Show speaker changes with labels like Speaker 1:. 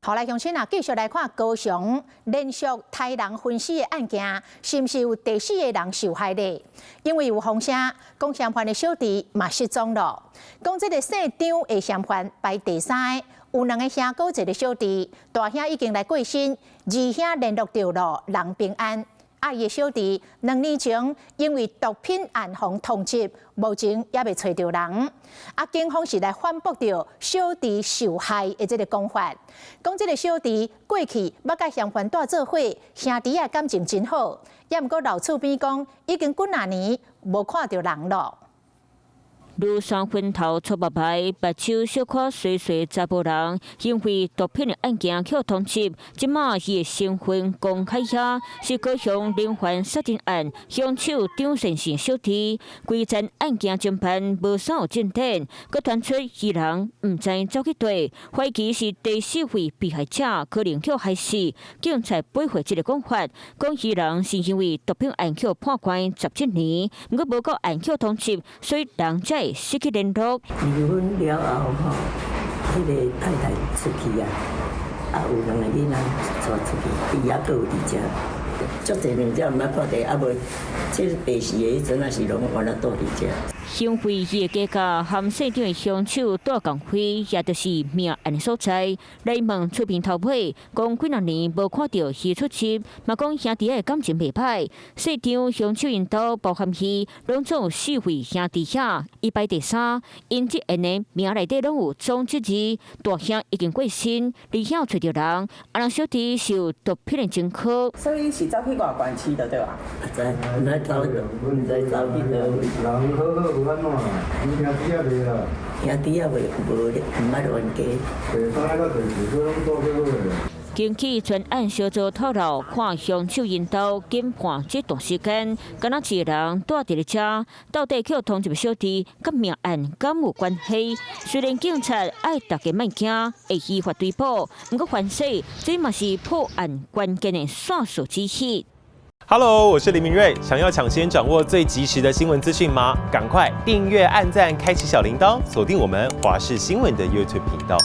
Speaker 1: 好來，鄉親啊，繼續來看高雄連續刣人分屍的案件，是毋是有第四个人受害咧？因為有風聲講嫌犯的小弟嘛失蹤了，講這個姓張的嫌犯排第三个，有兩个兄閣一个小弟，大兄已經來過身，二兄聯絡著囉，人平安。啊，伊的小弟2年前因為毒品案予通緝，目前猶未揣著人。啊，警方是來反駁著小弟受害的這个講法，講這个小弟過去捌佮嫌犯蹛做伙，兄弟仔感情真好。猶毋過老厝邊講已經幾若年無看著人囉。
Speaker 2: 廬山分頭粗目牌，目睭小可衰衰查埔人，因為毒品的案件予通緝，這馬伊的身份公開遐，是高雄連環殺人案兇手張善成小弟。規層案件偵辦無啥有進展，閣傳出伊人毋知走去佗，懷疑是第四位被害者可能予害死。警察駁回這个講法，講伊人是因為毒品案予判關17年，毋過無夠案予通緝，所以人才會失去聯絡。
Speaker 3: 離婚了後吼，彼个太太出去啊，啊有兩个囡仔帶出去，伊猶閣有佇遮。足濟兩隻毋捌看著，啊無，這第四个彼陣也是攏原來蹛佇遮。
Speaker 2: 兇匪伊的家佮姓張的兇手蹛仝歲，也就是命案的所在。來問厝邊頭尾，講幾若年無看著伊出入，嘛講兄弟仔感情袂歹。姓張兇手𪜶兜包含伊，攏總有四位兄弟仔，伊排第三。𪜶這案的名內底攏有總之字，大兄已經過身，二兄揣著人，啊人小弟是有毒品的前科。
Speaker 4: 所以是走去外縣市的對吧？
Speaker 3: 知，毋知走，毋知走去佗位。
Speaker 5: 人好好無按怎啦，𪜶兄弟仔袂啦。
Speaker 3: 兄弟仔袂無毋捌冤家。
Speaker 5: 第三佮第四個攏做做好的。
Speaker 2: 根據專案小組透露，看兇手𪜶兜檢判這段時間，敢若一个人蹛佇咧遮，到底予通緝的小弟佮命案敢有關係？雖然警察愛大家莫驚，會依法追捕，毋過凡勢這嘛是破案關鍵的線索之一。
Speaker 6: Hello，我是林明瑞。想要搶先掌握最及時的新聞資訊嗎？趕快訂閱、按讚、開啟小鈴鐺，鎖定我們華視新聞的 YouTube 頻道。